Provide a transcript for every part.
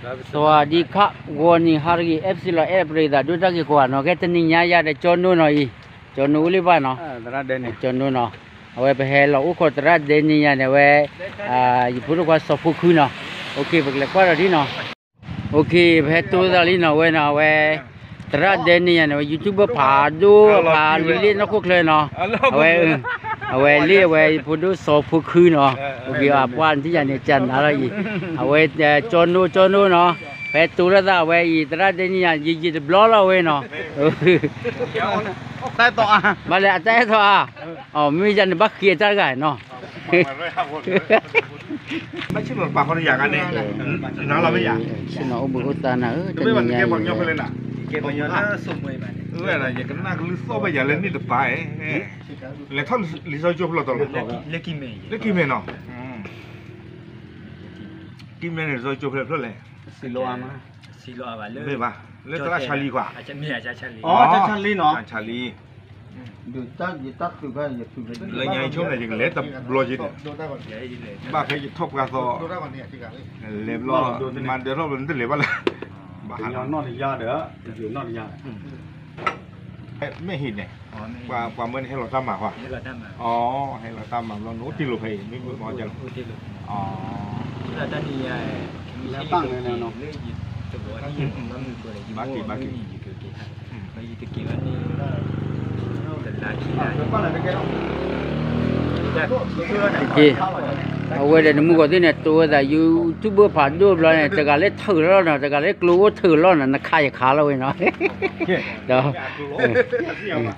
สวัสดีครับ ဂီၤနံၤဟါတဂ့ၤ FC လီၤအဲၣ်ပရံသးဒိၣ်တၢ်ဂ့ၤကိးဂၤနီၤ ကဲတနံၤညါယၤဒီးကၠီနိနီၤအံၤ ကၠီနိအိၣ်လၢဘၣ်နီၤ ကၠီနိနီၤ အဝဲပဟဲလီၤအိၣ်ခိးသရၣ်ဒဲန့ၣ်ယၤန့ၣ် အဝဲ ယဖိဒိၣ်ခွါစီၤဖိခုနီၤ OK ပကလဲၤကွၢ်ဒီးဒ်နီၤ OK ပဟဲတိသးလံနီၤ အဝဲနီၤ အဝဲ သရၣ်ဒဲန့ၣ်ယၤန့ၣ် အဝဲ YouTuber ဖးဒိၣ်ဖးလံလ့ၣ်နီၢ်ခိၣ်ချၢနီၤ အဝဲ အဝဲလံ အဝဲဖိဒိၣ်စီၤဖိခုနီၤ OK အပှၢ်နထံၣ်ယၤန့ၣ် ကနၤလီၤအံၤ အဝဲ ကၠီနိ ကၠီနိနီၤ ဖဲတိလိာ်သးအဝဲအံၤ သရၣ်ဒဲန့ၣ်ယၤ ယံာ်ယံာ်တဘျီလီၤအဝဲနီၤ ဘၣ်လဲၣ် အတၢ်အဲၣ်ထီၣ်အါ မ့ၢ်ယၤန့ၣ်ဘၣ်ဃ့အတၢ်တဂၤနီၤ ဆ့ၣ်နီၤအိၣ်ဘှံးအိၣ်သါနၤဧၢ တနံၤညါအံၤ ယကနၣ်ကလုၢ်သီၣ်ဘၣ်ယၤလၢန့ၣ်တပၤ, လဲၤထီၣ်လံာ်စီဆှံကၠိဖျၢၣ်တီၤလီၤ, လၢကံၢ်မဲနီၤ, ကံၢ်မဲန့ၣ်လံာ်စီဆှံကၠိဖျၢၣ်ဖျၢၣ်လဲၣ်, မ့ၢ်ဘၣ်, လၢသရၣ်ဆါလံကွၢ်, လၢညါဆိန့ၣ် ယကလဲၤတဘျီ, ဘၣ်ဖဲယထီၣ်ပှၢ်သီ, လဲၤဘျီ, မၤဒၢထီၣ်ဘျီနတလဲၤဘၣ်လၢ, ဘၣ်ဟးနီၢ်တယါဒီး, မ့ၢ်ဟံၣ်န့ၣ်, ပှၤမၢန့ၣ်ဟဲလီၤတၢ်မၤဃီ, အ, ဟဲလီၤတၢ်မၤဘျီ နအိၣ်တ့ၢ်လိာ်ဖဲအံၤ, မ့ၢ်မ့ၢ်မၤအီၣ်ကဲလီၤ, အဝဲဒီးနမုၢ်ဂီၤသ့ၣ်န့ၣ် တိဝဲသး YouTuber ဖးဒိၣ်ဘျီန့ၣ် တဂၤလၢထုးလီၤနီၤ, တဂၤလၢကျိအိၣ်ထုးလီၤနီၤ, နခးယခးလီၤဝဲနီၤ, ဒီး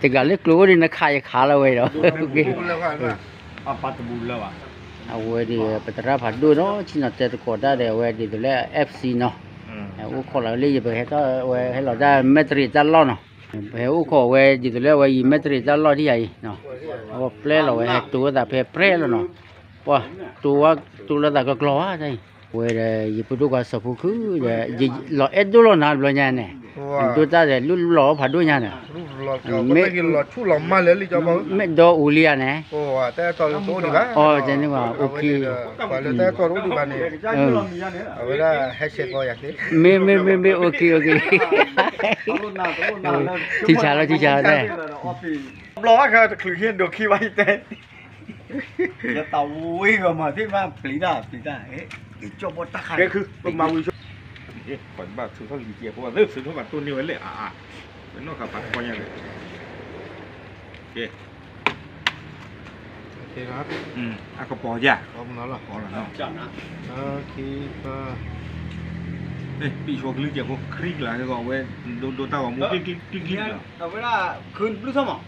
တဂၤလၢကျိအိၣ်ဒီး နခးယခးလီၤဝဲဒီး, အဝဲဒီး ပသရၣ်ဖးဒိၣ်နီၤ, ဆ့ၣ်နီၤတဲသကိးတၢ်ဒီး အဝဲဒ်သိးလၢ FC နီၤ, အိၣ်ခိးလီၤလၢယပဟဲထီၣ်ဝဲဟဲလီၤတၢ်မဲၣ်တရံးတၢ်လီၢ်နီၤ, ပဟဲအိၣ်ခိးဝဲဒ်သိးလၢအဝဲအံၤ မဲၣ်တရံးတၢ်လီၢ်ဒ်ယၤအံၤ, အဝဲပျဲလီၤဝဲ ဟဲတိဝဲသးဖဲပြဲလီၤနီၤ, ပှၤတိဝဲ တိလၢသးကျီကျီဘၣ်တၢ်အံၤ, ဝဲဒီး ယဖိဒိၣ်ခွါစီၤဖိခုဒီး လီၤအဲၣ်ဒိၣ်လီၤနၤတဘျီညါန့ၣ်, ဒိၣ်တၢ်ဒီး လူၢ်လီၤဖးဒိၣ်ညါန့ၣ်, မ့ၢ်ဒီးအိၣ်လံဧါန့ၣ်, အ, မ့ၢ် မ့ၢ် မ့ၢ် မ့ၢ် OK OK, ထံဆါလီၤ ထံဆါလီၤတဲ, ဘျီဘၣ်ဃးတချုးဟ့ၣ်ဒိးခံဘၣ်ယတဲ, ယသးဝံၤဂီၤမးသ့ၣ်ဘၣ်ပျံၤတၢ်ပျံၤတၢ်, ကၠီဘီတၢ်ခါ, ပမၤဝံၤဆိ, ပှၤဘၣ်ထုးထီၣ်လံာ်ကဲဖိဘၣ် သုထုးဘၣ်တိၢ်န့ၢ်ဝဲလဲၣ်အါအါ, ပနီၢ်ဃာ်ပာ်ကပီၢ်ညါန့ၣ်, ကဲ, အကပီၤယါ, ပံာ်ဆိကလုၢ်ကဲဖိ ခရံာ်ကလါကီးဝဲ, ဒိဒိတၢ်ဂီၤမူ ကံကံကံကံ, အဝဲဒၣ်, ဘျုးထီၣ်မး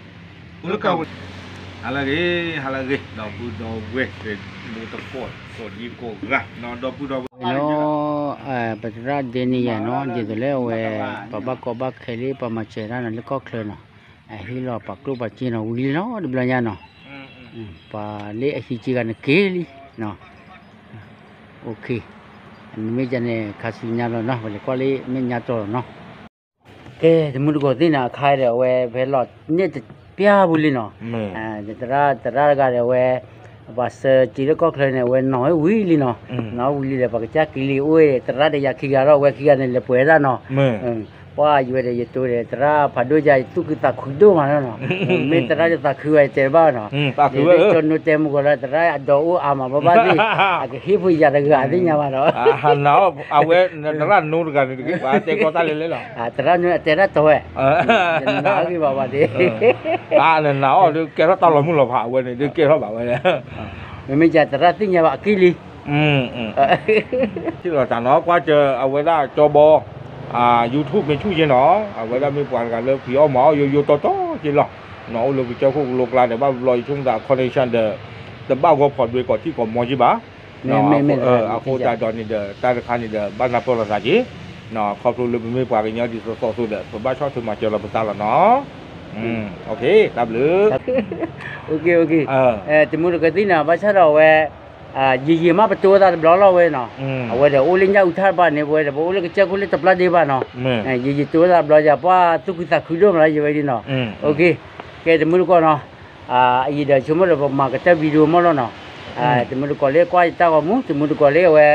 ဟါလၢအဂ့ၤ, ဟါလၢအဂ့ၤ ဒီပုၢ်ဒီဝဲၢ်, မူတကိး ကိးဒံကိးဂၤ ဒီပုၢ်ဒီဝဲၢ်နီၤ, ပသရၣ်ဒဲန့ၣ်ယၤနီၤ ဒ်သိးလၢအဝဲ, ပှၤဘၣ်ကီဘၣ်ခဲလၢပှၤမၤစၢၤတၢ်နီၤ လၢကီၢ်ချၢနီၤ, အဟ့ၣ်လီၤပှၤကျိၣ်ပှၤစ့နီၤ ဝံၤလံလီၤ တဘျီညါနီၤ, ပှၤလၢအဟံးက့ၤဂၤန့ၣ်က့ၤလံ, OK, နမ့ၢ်ကန့ၣ် ခါဆူညါလီၤနီၤ ပလဲၤကွၢ်လၢမဲာ်ညါတီၤလီၤနီၤ ကဲ တမုၢ်တကိးသ့ၣ်န့ၣ် အခါဒီး အဝဲဖဲလီၤန့ၣ်တပျၢ်ပူၤလံနီၤ, သရၣ်တဂၤဒီး အဝဲ ပှၤဆှၢက့ၤလၢကီၢ်ချၢန့ၣ် အဝဲနီၤဝဲဝံၤလံနီၤ, နီၤဝံၤလံဒီး ပှၤကစၢ်က့ၤလံအိၣ် သရၣ်ဒီးယၤခံဂၤဒီး အဝဲခံဂၤန့ၣ် လဲၤပှဲၤတၢ်နီၤ, ပှၤယဝဲဒီး ယတိၤဒီး သရၣ်ဖးဒိၣ်ယၤ ယသူၣ်ခုသးခုဒိၣ်မးလီၤနီၤ, မ့ၢ်သရၣ်တသးခုဘၣ် ယတဲတဘၣ်ဘၣ်နီၤ, ကၠီနိတဲမုၢ်ဂီၤလၢ သရၣ်အဒိးအိၣ်အါမးဘၣ်ဘၣ်သ့ၣ်, အကဟ့ၣ်ဖိယၤတဂၤသ့ၣ်ညါဘၣ်ဒီး အဝဲနသရၣ်နိတဂၤန့ၣ်တဂ့ၤ ပှၤတဲကီတၢ်လဲၤလဲၤလီၤ, သရၣ်နိအတဲတၢ်တီဝဲ, နနာ်ဂ့ၤဘၣ်ဝဲဒၣ်, နနာ်အီၤဒုးကဲထီၣ်တၢ်လီၤမုၢ်လီၤဖး အဝဲန့ၣ်ဒုးကဲထီၣ်ဘၣ်ဝဲ, မ့မ့ၢ်ယၤသရၣ်သ့ၣ်ညါဘၣ်အကံၢ်လံ, ထံၣ်လီၤတၢ်နီၤ ကွၢ်စၢၤအဝဲဒၣ်ကၠီဘီ, YouTube မ့ၢ်ဆူၣ်ယဲနီၤ အဝဲဒၣ်မ့ၢ်ပှၤတဂၤလၢဖံးအီၣ်မၤအီၣ်ယိယိတီတီက့လီၤ, နီၤအိၣ်လၢပကၠီခိၣ်ကလိကျါဒီး ဘၣ်ဘျီယဆိကမိၣ်သး connection ဒီး တဘၣ်ဂီၤဖီၣ်ဒွဲၣ်ကိးထံကိးမီၤက့ဘၣ် အဃိသတးဒီးန့ၣ်ဒီး တၢ်တခါန့ၣ်ဒီး ဘၣ်နၢ်ပၢၢ်လိာ်သးက့ၤ, ခီဖျိလၢပမ့ၢ်ပှၤကညီဒ်သိးသိးဒီး ပဘၣ်ဆီၣ်ထွဲမၤစၢၤလီၤပသးလီၤနီၤ, တၢ်ဘျုး, တမုၢ်တကိးသ့ၣ်န့ၣ် ဘၣ်ဆၣ်ဒီးအဝဲ ယံာ်ယံာ်မးပတိသးတဘျီလီၤဝဲနီၤ, အဝဲဒီးအိၣ်လၢညၣ်အူထၣ်တဘၣ်န့ၣ် ပဝဲဒီးပအိၣ်လၢကစၢၢ်ခိၣ်လၢတပျၢ်ဒ့ဘၣ်နီၤ, ယံာ်ယံာ်တိသးတဘျီယၤ ပှၤသူၣ်ခုသးခုဒိၣ်မးလၢယဝဲဒၣ်နီၤ, ကဲတမုၢ်တကိးနီၤ, အံၤဒီးဆိကမိၣ်ဒီးပမၤကတၢၢ် video မ့ၢ်လီၤနီၤ, တမုၢ်တကိးလၢကွၢ်ယတၢ်ဂီၤမူ တမုၢ်တကိးလၢအဝဲ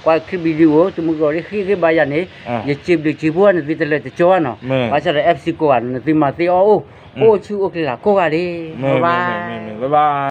ကွၢ် clip video တမုၢ်ကီၤလံ ဃ့က့ၤဘၣ်ယၤန့ၣ်, ယစံးဘျုးစံးဖှိၣ်နသုတလၢတကၠီဘၣ်နီၤ, ဘၣ်ဆၣ်ဒီး FC ကိးဂၤန့ၣ် နသုမၤသ့အီၣ်အိၣ်, အိၣ်ဆူၣ်အိၣ်ချ့လၢကိးဂၤဒဲး, ဘၣ်ဘၣ်.